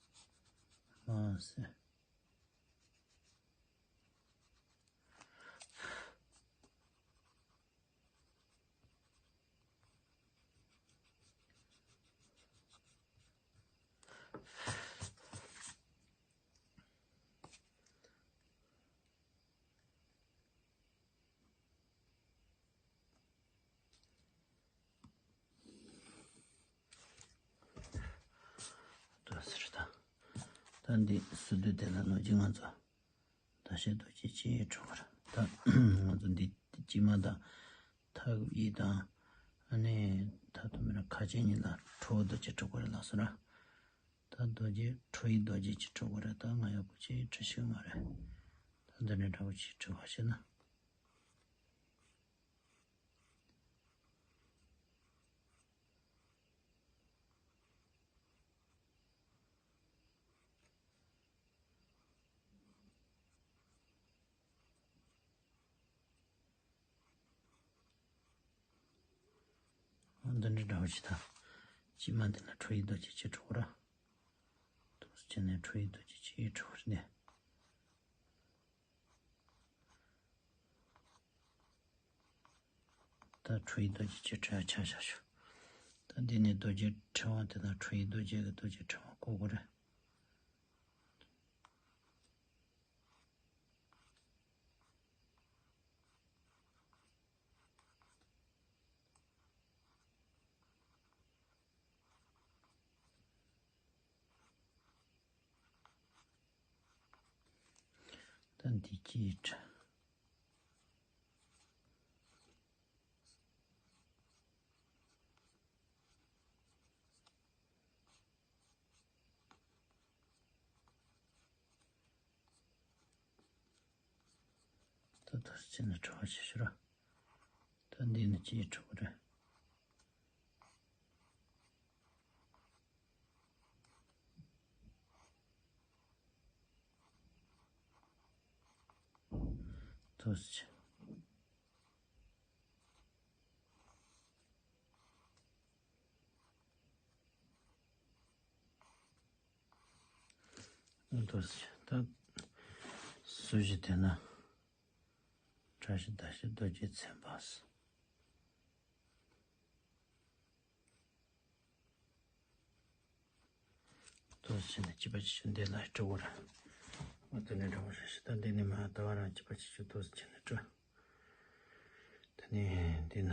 མ་ཟེར། ཟེར་ད། ད་འདི་སུ་དུ་དེ་ལ་ནོར་གྱི་ང་ཚོ་ད་ཤེས་རྡོ་རྗེ་ཅི་ཡི་གྲུ་གར་ད་ང་ཚོ་འདི་ཅི་མ་དང་ཐག་ཡི་དང་ཨ་ནི་ད་དུ་མི་ར་ཁ་ཆེ་གཉིས་ལ་ཁྲོ་བོ་རྡོ་རྗེ་གྲུ་གར་ལ་སོ་ར། ད་རྡོ་རྗེ་ཁྲོ་ཡི་རྡོ་རྗེ་ཅི་གྲུ་གར་ད་ང་ཡག་པོ་ཅི་གྲུ་ཤེས་མ་རེད། ད་འདི་ནས་འདྲ་བོ་ཅི་གྲུ་གར་ཤེས་ན། འདི་འདྲ་འདྲ་བོ་ཞིག་དང་། ཕྱི་མ་འདི་ལ་ཁྲོ་ཡི་རྡོ་རྗེ་ཅི་གྲུ་གར། ཐུགས་རྗེ་ཆེ་ནས་ཁྲོ་ཡི་རྡོ་རྗེ་ཅི་གྲུ་གར་ནས། ད་ཁྲོ་བོའི་རྡོ་རྗེ་གི་ཕྲེང་བ་ཆ་བཞག་ཞོག་ད་འདི་ནས་རྡོ་རྗེ་ཕྲེང་བ་དེ་དང་ཁྲོ་བོའི་རྡོ་རྗེ་གི་རྡོ་རྗེ་ཕྲེང་བ་བཀོད་དགོས་རེད། ད་འདི་ཅིའི་ཕྲེང་ད་ལྟ་ཕྱི་ནས་གྲོགས་བྱེད་ཤོར། ད་འདི་ནི་ཅིའི་གྲོགས་རེད། ཐོས་ཆེ། ད་སུ་ཞིག་དེ་ན་བཀྲ་ཤིས་ཟླ་ཤེལ་རྡོ་རྗེ་ཚེ་འབར། ཏོག་ཙམ་ནས་སྐྱིད་པ་ཅིག་ཆུ་འདི་ལ་སྤྲོ་བོར། ཨ་དེ་ནས་འདྲ་བོ་རེ་ཞིག་ད་འདི་ནས་མ་ད་བ་རང་སྐྱིད་པ་ཅིག་ཆུ་ཏོག་ཙམ་ནས་སྤྲོ། དེ་ནས་འདི་ན་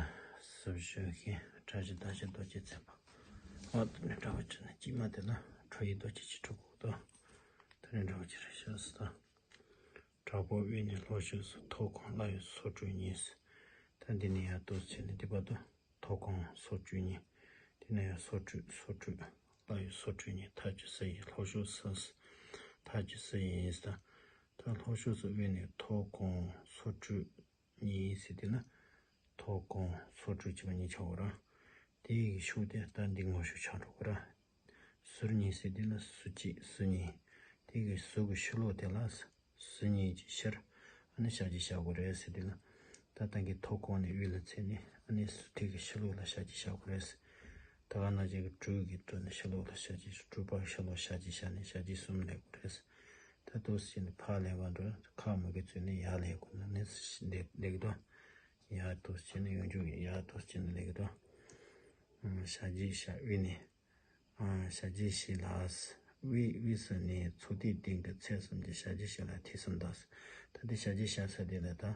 སུ་བཞུགས་ཤིང་བཀྲ་ཤིས་ཟླ་ཤེལ་རྡོ་རྗེ་ཚེ་འབར། ཨ་དེ་ནས་འདྲ་བོ་ཅིག་ན་སྐྱིད་མ་དེ་ལ་ཁྲོ་ཡི་རྡོ་རྗེ་ཅིག་སྤྲོ་དགོས་དོ། དེ་ནས་འདྲ་བོ་ཅིག་རེ་ཞིག་སུ་དང་། དྲག་པོ་དབུས་ནས་ལྷོ་ཕྱོགས་སུ། ཐོག་ཁོང་ལྷ་ཡི་སོར་ཕྲུགས་ཉིད། ད་འདི་ནས་ཡར་ཏོག་ཙམ་ནས་འདི་བར་དུ། ཐོག་ཁོང་སོར་བཅུ་གཉིས། དེ་ནས་ཡང་སོར་ཕྲུགས་སོར་ཕྲུགས། ལྷ་ཡི་སོར་ཕྲུགས་གཉིས། མཐའ་བཅུ་སུ་ཡིན། ལྷོ་ཕྱོགས་སུ། མཐའ་བཅུ་སུ་ཡིན་ཟེར། ད་ལྷོ་ཕྱོགས་སུ་དབུས་ནས་ཐོག་ཁོང་སོར་ཕྲུགས་གཉིས་ཟེར་དེ་ན། ཐོག་ཁོང་སོར་ཕྲུགས་བྱས་པ་གཉིས་ཆགས་པ་ར། དེ་ཡི་ཤུགས་དེ་ད་འདི་ངོ་ཤུགས་ཆགས་འགྲོ་གི་ར། ཟུར་གཉིས་ཟེར་དེ་ན་ཟུར་གཅིག་ཟུར་གཉིས། དེ་གི་ཟུར་གི་ཕྱི་ལོགས་དེ་ལ། ཟུར་གཉིས་ཀྱི་ཕྱིར་ཨ་ནི་ཞབས་ཀྱུ་བཞག་དགོས་རེད་ཟེར་དུས་ན། ད་ལྟ་གི་ཐོག་ཁོང་ནས་དབུས་ལ་ཚད་ནས་ཨ་ནི་ཟུར་ཐིག་གི་ཕྱི་ལོགས་ལ་ཞབས་ཀྱུ་བཞག་དགོས་རེད། ད་ག་ནང་བཞིན་གྱི་དྲུག་གི་དྲུག་ནས་ཕྱི་ལོགས་ལ་ཞབས་ཀྱུ་དྲུག་པ་ཕྱི་ལོགས་ཞབས་ཀྱུ་བཞག་ནས་ཞབས་ཀྱུ་གསུམ་ལེན་དགོས་རེད། ད་ཏོག་ཙམ་ནས་ཕར་ལེན་པ་འགྲོ་ཁ་མ་གི་ཚུད་ནས་ཡར་ལེན་དགོས་ན་ནི་ལེགས་ལེགས་དོ། ཡར་ཏོག་ཙམ་ནས་ཡོང་རྒྱུ་ཡར་ཏོག་ཙམ་ནས་ལེགས་དོ། ཞབས་ཀྱུ་བཞག་དབུས་ནས། ཞབས་ཀྱུ་བཞི་ལ། དབུས་དབུས་སུ་ནི་ཚོགས་ཐིག་སྟེང་གི་ཚད་གསུམ་གྱི་ཞབས་ཀྱུ་བཞི་ལ་ཐིག་གསུམ་དང་། ད་འདི་ཞབས་ཀྱུ་བཞི་ས་དེ་ལ་ད།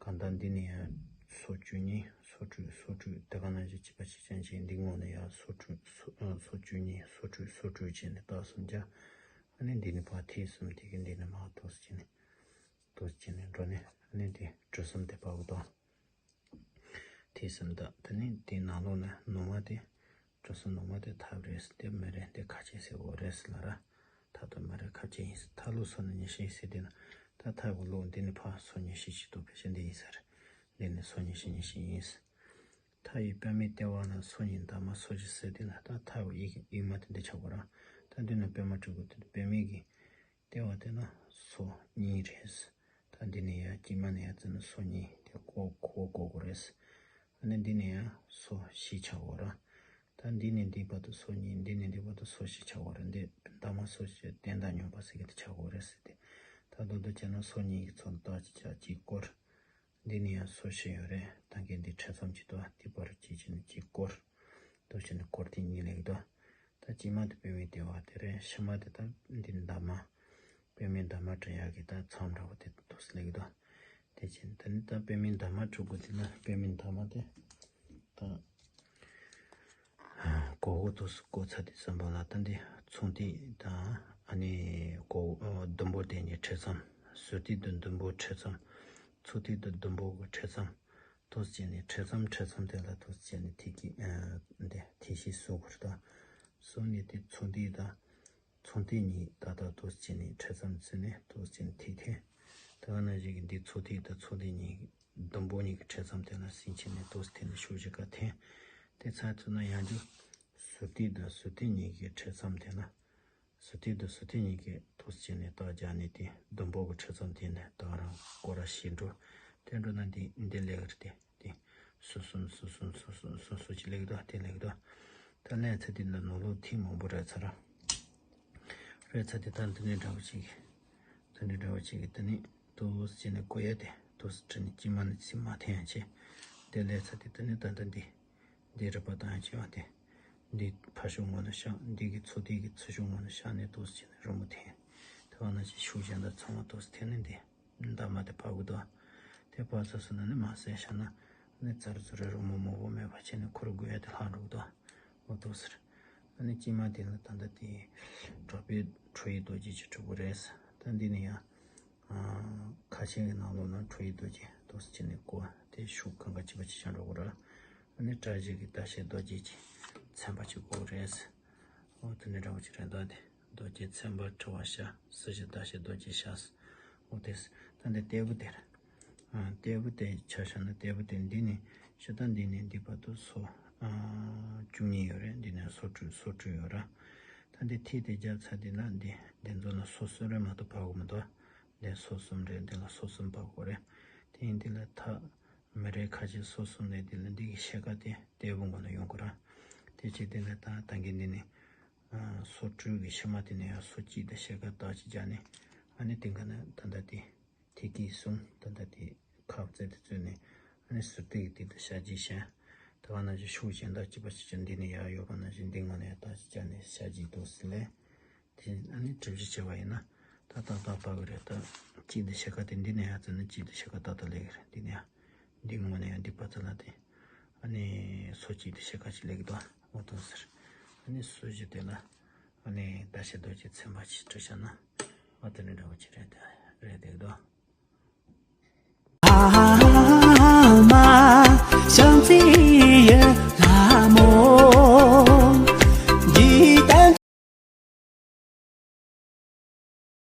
གང་ལྟར་འདི་ནི་ཡང་སོར་བཅུ་གཉིས་སོར་དྲུག་སོར་དྲུག་དེ་ག་ནང་བཞིན་གཅིག་པ་གཅིག་རྐྱང་གཅིག་འདི་ངོས་ནས་ཡང་སོར་དྲུག་སོ་ཨ་སོར་བཅུ་གཉིས་སོར་དྲུག་སོར་དྲུག་བྱས་ནས་ད་གསུམ་བརྒྱ། ཨ་ནི་འདི་ནི་ཕར་ཐིག་གསུམ་དེ་གི་འདི་ནི་མར་ཏོག་ཙམ་བྱས་ནས་ཏོག་ཙམ་བྱས་ནས་འགྲོ་ནས་ཨ་ནི་འདི་གྲུ་གསུམ་དེ་ཕར་འོ་དང་། དེ་སེམས་དང་དེ་ནི་དེའི་ནང་ལོགས་ན་ནུ་མ་དེ། གྲོ་སོ་ནུ་མ་དེ་ཐབ་རེད་ཟེར་དེ་མི་རེད་དེ་ཁ་ཆེ་ཟེར་འོ་རེད་ཟེར་ལ་ར། ཐབ་དང་མི་རེད་ཁ་ཆེ་ཡིན་ཟེར་ཐབ་ལོ་སོ་ནི་ཉི་ཤུ་ཡིན་ཟེར་དེ་ན་ད་ཐབ་ཀྱི་ལོ་འདི་ནི་ཕ་སོ་ཉི་ཤུ་ཅིག་འདུག་ཕལ་ཆེར་འདི་ཡིན་ཟེར། འདི་ནི་སོ་ཉི་ཤུ་ཉི་ཤུ་ཡིན་ཟེར། ཐབ་ཡི་པད་མའི་ལྟེ་བ་ན་སོ་གཉིས་འདབ་མ་སོ་བཞི་ཟེར་དེ་ན་ད་ཐབ་ཀྱི་ཡིག་ཡིག་མ་དེ་འདི་ཆགས་པ་ར། ད་འདི་ན་པད་མ་དྲུག་གི་དེ་པད་མའི་གི་ལྟེ་བ་དེ་ན་སོ་གཉིས་རེད། ད་འདི་ནས་ཡར་དཀྱིལ་མ་ནས་ཡར་བཙུགས་ན་སོ་གཉིས་དེ་ཀོ་ཁོ་ཀོ་ཀོ་རེད། ཨ་ནི་འདི་ནས་ཡར་སོ་བཞི་ཆགས་འོ་ར། ད་འདི་ནས་འདི་བར་དུ་སོ་གཉིས་འདི་ནས་འདི་བར་དུ་སོ་བཞི་ཆགས་འོ་ར། འདི་འདབ་མ་སོ་བཞི་བརྟན་དང་སྙོམས་པ་ཟེར་གི་དེ་ཆགས་འོ་རེད་ཟེར་ཏེ། ད་དོ་དོ་བྱས་ན་སོ་གཉིས་ཀྱི་ཚོགས་ལ་རྟགས་ཅིག་བྱ་གཅིག་བསྐོར། འདི་ནས་ཡང་སོ་བཞི་ཡོད་རེད། ད་གིན་འདི་ཕྲེང་མཚམས་ཀྱི་དོ་འདི་བར་གཅིག་བྱས་ནས་གཅིག་བསྐོར། དོ་བྱས་ནས་བསྐོར་དེ་གཉིས་ལེགས་དོ། ད་དཀྱིལ་མ་དེ་པད་མའི་ལྟེ་བ་དེ་རེད། ཕྱི་མ་དེ་ད་འདི་འདབ་མ། པད་མའི་འདབ་མ་བྲི་ཡག་གི་ད་མཚམས་འདྲ་བོ་དེ་དོ་ལེགས་དོ། དེ་བྱས་ད་ནི་ད་པད་མའི་འདབ་མ་བྲི་དགོས་དེ་ན་པད་མའི་འདབ་མ་དེ་ད། གོ་བོ་དོ་གོ་ཚ་དེ་ཙམ་པ་ལ་ད་འདི་ཚོགས་ཐིག་དང་ཨ་ནི་གོ་ཨ་ཟླུམ་པོ་དེ་གཉིས་ཕྲེང་མཚམས། ཟུར་ཐིག་དང་ཟླུམ་པོ་ཕྲེང་མཚམས། ཚོགས་ཐིག་དང་ཟླུམ་པོ་གི་ཕྲེང་མཚམས། ཏོག་ཙམ་ནས་ཕྲེང་མཚམས་ཕྲེང་མཚམས་དེ་ལ་ཏོག་ཙམ་ནས་ཐིག་གི་ཨ་འདི་ཐིག་ཤིག་བཟོ་དགོས་རེད་ད། བཟོ་ནས་དེ་ཚོགས་ཐིག་དང་། ཚོགས་ཐིག་གཉིས་ད་ལྟ་ཏོག་ཙམ་ནས་ཕྲེང་མཚམས་བརྩིས་ནས་ཏོག་ཙམ་ཐིག་འཐེན། ད་ག་ནང་བཞིན་གྱི་འདི་ཚོགས་ཐིག་དང་ཚོགས་ཐིག་གཉིས་ཀྱི་ཟླུམ་པོ་གཉིས་ཀྱི་ཕྲེང་མཚམས་དེ་ལ་སིང་ཆེན་ནས་ཏོག་ཙམ་འཐེན་ནས་ཤུགས་ཀྱིས་ཀ་འཐེན། དེ་ཚར་ཚུད་ན་ཡང་རྒྱུ། ཟུར་ཐིག་དང་ཟུར་ཐིག་གཉིས་ཀྱི་ཕྲེང་མཚམས་དེ་ལ། ཟུར་ཐིག་དང་ཟུར་ཐིག་གཉིས་ཀྱི་ཏོག་ཙམ་ནས་རྟགས་རྒྱག་ནས་དེ་ཟླུམ་པོ་གི་ཕྲེང་མཚམས་དེ་ནས་ད་ག་རང་སྐོར་ར་ཞིག་འགྲོ། དེ་འགྲོ་ན་འདི་འདི་ལེགས་རེད་དེ། དེ། སོ་སོ་སོ་སོ་སོ་སོ་སོ་སོ་ཅི་ལེགས་དོ་དེ་ལེགས་དོ། ད་ལན་ཚེ་དེ་འདི་ནོར་ལུག་ཐིག་མང་པོ་རེད་ཚ་ར། རེད་ཚ་དེ་ད་འདི་ནས་འདྲ་བོ་ཅིག་གི། འདི་ནས་འདྲ་བོ་ཅིག་གི་དེ་ནི་དུ་སི་ཅི་ནས་བཀོད་ཡ་དེ་དུ་སི་ཁྲི་ནས་ཅི་མ་ནས་ཅི་མ་འཐེན་ཡ་ཆེ། དེ་ལས་ཚ་དེ་དེ་ནས་ད་ལྟ་འདི། འདི་རི་པ་དང་ཡང་བྱེད་པ་དེ། འདི་ཕར་ཕྱོགས་ངོས་ནས་བཞག་འདི་གི་མཚོ་དེ་གི་ཚུར་ཕྱོགས་ངོས་ནས་བཞག་ནས་འདུག་སེ་བྱས་ནས་རི་མོ་འཐེན། དེ་བ་ན་ཅིག་ཤུགས་ཅན་དང་ཚང་མ་འདུག་སེ་འཐེན་ནས་འདི། འདབ་མ་དེ་བབས་གི་འདུག་དེ་བབས་ཚར་སོང་ན་ནི་མ་ཟད་བཞག་ན། ནི་ཙར་ཙུར་རི་མོ་མང་པོ་མེད་པ་བྱས་ནས་ཁུར་དགོས་ཡ་དེ་ལྷག་འགྲོ་གི་འདུག་འོ་འདུག་ཟེར། ཨ་ནི་དཀྱིལ་མ་དེ་ལ་ད་ལྟ་དེ། དྲོ་པའི་ཁྲོ་ཡི་རྡོ་རྗེ་ཅིག་གྲུབ་པ་རེད། ད་འདི་ནི་ཡང་། ཁ་ཆེ་གི་ནང་ལོགས་ན་ཁྲོ་ཡི་རྡོ་རྗེ་འདུག་སེ་བྱས་ནས་བརྐོས། དེ་ཤུགས་གང་ག་ཅི་བ་ཅི་བྱ་འགྲོ་གི་ར། ཨ་ནི་བཀྲ་ཤིས་ཀྱི་ཟླ་ཤེལ་རྡོ་རྗེ་ཅིག་མཚན་པ་ཅིག་བརྐོས་རེད། འོ་དེ་འདྲ་འདྲ་བོ་ཅིག་རེད། ད་དེ་རྡོ་རྗེ་མཚན་པ་ཕྲེང་བ་ཤར། སྲིད་ཞིའི་ཟླ་ཤེལ་རྡོ་རྗེ་ཤར། འོ་དེ་ད་འདི་ལྟེ་བུ་དེར། ལྟེ་བུ་དེ་ཆ་བཞག་ན་ལྟེ་བུ་དེ་འདི་ནས་ཤི་ད་འདི་ནས་འདི་བར་དུ་སོ་བཅུ་གཉིས་ཡོད་རེད། འདི་ནས་སོ་དྲུག་སོ་དྲུག་ཡོད་ར། ད་འདི་ཐིག་དེ་བརྒྱབ་ཚར་དེ་ལ་འདི་འདི་ཚོ་ལ་སོ་གསུམ་རེ་མ་གཏོགས་བབས་གི་མི་འདུག་འདི་སོ་གསུམ་རེད། འདི་ལ་སོ་གསུམ་བབས་དགོས་རེད། དེ་ཡིན་འདི་ལ་ཐག་མི་རེ་ཁ་ཆེ་སོ་གསུམ་ལས་འདི་ལ་འདི་གི་ཕྱེད་ཀ་དེ་ལྟེ་བུ་མགོ་ལ་ཡོང་དགོས་ར། དེ་བྱས་དེ་ལ་ད་ད་གིན་འདི་ནས་སོ་དྲུག་གི་ཕྱི་མ་དེ་ནས་ཡང་སོ་གཅིག་དང་ཕྱེད་ཀ་རྟགས་ཅིག་བརྒྱབ་ནས། ཨ་ནི་དེ་ག་ནས་ད་ལྟ་དེ། ཐིག་གིས་བཟུང་། ད་ལྟ་དེ་ཁ་རྩེ་དེ་བཙུགས་ནས། ཨ་ནི་ཟུར་ཐིག་གི་དེ་དང་ཞལ་གྱིས་བཞག་དེ་བ་ན་ཅིག་ཤུགས་ཅན་དང་གཅིག་པ་གཅིག་ཅན་འདི་ནས་ཡར་ཡོད་པ་ན་ཅིག་འདི་ངོས་ནས་ཡར་རྟགས་ཅིག་བརྒྱབ་ནས་ཞལ་གྱིས་འདུག་སེ་ལས། དེ་ཨ་ནི་གྲུ་བཞི་བྱས་པ་ཡིན་ན། ད་ཏག་ཏག་བབས་ཀྱི་རེད། ད་གཅིག་དང་ཕྱེད་ཀ་དེ་འདི་ནས་ཡར་བཙུགས་ན་གཅིག་དང་ཕྱེད་ཀ་ཏག་ཏག་སླེབས་ཀྱི་རེད། འདི་ནས་ཡར། འདི་ངོས་ནས་ཡར་འདི་བར་ཚུར་ལ་དེ། ཨ་ནི་སོ་གཅིག་དང་ཕྱེད་ཀ་ཅིག་སླེབས་ཀྱི་འདུག་འོ་དེ་ཟེར། ཨ་ནི་སོ་བཞི་དེ་ལ། ཨ་ནི་ཟླ་ཤེལ་རྡོ་རྗེ་མཚན་པ་ཅིག་བྲིས་བཞག་ན། ཨ་དེ་ནི་འདྲ་བོ་ཅིག་རེད། དེ་རེད་བསྡད་ཀྱི་འདུག